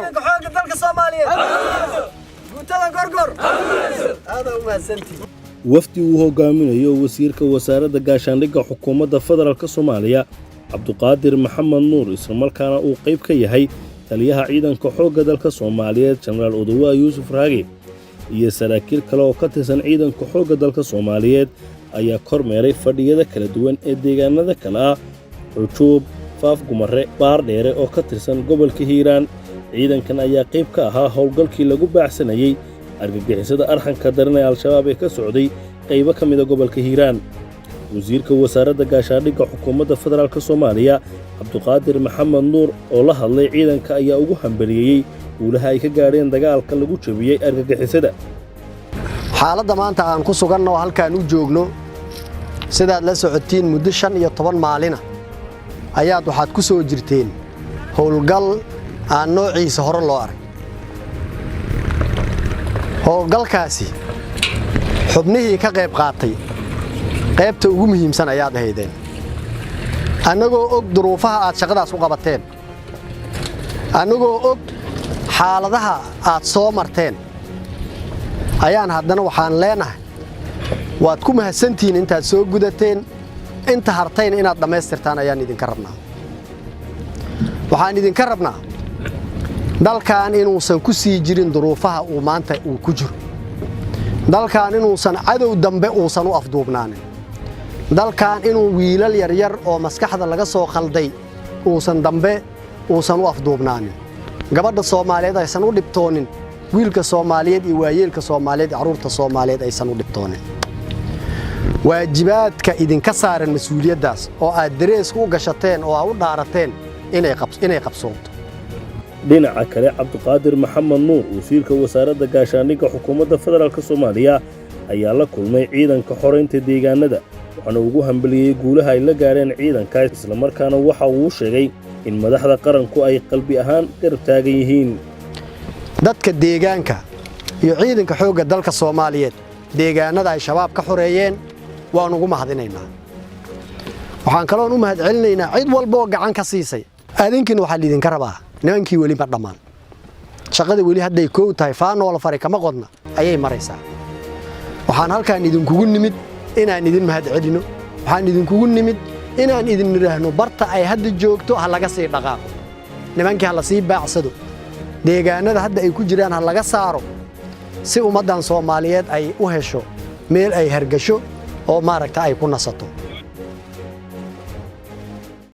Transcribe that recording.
Ciidanka xoogga dalka Soomaaliyeed, guutada Gorgor, aad u mahadsantihiin. Wafdi uu hogaaminayo wasiirka wasaaradda gaashaandhigga xukuumadda federaalka Soomaaliya, Cabduqaadir Maxamed Nuur, islamarkaana uu qayb ka yahay taliyaha ciidanka xoogga dalka Soomaaliyeed, Jenaraal Odowaa Yuusuf Raage, iyo saraakiil kale oo ka tirsan ciidanka xoogga dalka Soomaaliyeed, ayaa kormeeray fadhiyada kala duwan ee deegaanada kale ah Xujuub, Faafgumare, Baardheere oo ka tirsan gobolka Hiiraan. Ciidankan ayaa qayb ka ahaa howlgalkii lagu baacsanayey argagixisada arxanka daran ee Al-Shabaab ee ka socday qaybo ka mida gobolka Hiiraan. Wasiirka wasaaradda gaashaandhigga xukuumadda federaalka Soomaaliya, Cabduqaadir Maxamed Nuur, oo la hadlay ciidanka ayaa ugu hambaliyeeyey guulaha ay ka gaadheen dagaalka lagu jebiyey argagixisada. Xaaladda maanta aan ku suganno, halkaan u joogno, sidaad la socotiin, muddo 15 maalina ayaad waxaad ku soo jirteen howlgal aan noociisa hore loo arag. Howlgalkaasi xubnihii ka qayb qaatay qaybta ugu muhiimsan ayaad ahaydeen. Annagoo og duruufaha aad shaqadaas u qabateen, annagoo og xaaladaha aad soo marteen, ayaan haddana waxaan leenahay waad ku mahadsantihiin intaad soo gudateen. Inta hartayna inaad dhammaystirtaan ayaan idinka rabnaa. Waxaan idinka rabnaa dalkan inuusan ku sii jirin duruufaha uu maanta uu ku jiro, dalkan inuusan cadow dambe uusan u afduubnaanin, dalkan inuu wiilal yaryar oo maskaxda laga soo khalday uusan dambe uusan u afduubnaanin, gabadha Soomaaliyeed aysan u dhibtoonin, wiilka Soomaaliyeed iyo waayeelka Soomaaliyeed iyo carruurta Soomaaliyeed aysan u dhibtoonin. Waajibaadka idinka saaran mas-uuliyaddaas oo aad dareeska u gashateen oo aad u dhaarateen inay qabsoonto. Dhinaca kale, Cabduqaadir Maxamed Nuur, wasiirka wasaaradda gaashaandhigga xukuumadda federaalka Soomaaliya, ayaa la kulmay ciidanka xoraynta deegaanada, waxaana ugu hambaliyey guulaha ay la gaadheen ciidanka, islamarkaana waxa uu sheegay in madaxda qaranku ay qalbi ahaan garab taagan yihiin. Dadka deegaanka iyo ciidanka xoogga dalka Soomaaliyeed deegaanada ay Shabaab ka xoreeyeen waan ugu mahadinaynaa. Waxaan kaloon u mahad celinaynaa cid walbaoo gacan ka siisay. Adinkiina waxaa liidinka rabaa, nimankii weli ma dhammaan, shaqada weli hadday koow tahay, faanoola fari kama qodna ayay maraysaa. Waxaan halkaan idinkugu nimid inaan idin mahad celinno. Waxaan idinkugu nimid inaan idin nidhaahno barta ay hadda joogto ha laga sii dhaqaaqo, nimankii ha la sii baacsado, deegaanada hadda ay ku jiraan ha laga saaro, si ummaddan Soomaaliyeed ay u hesho meel ay hargasho oo maaragta ay ku nasato.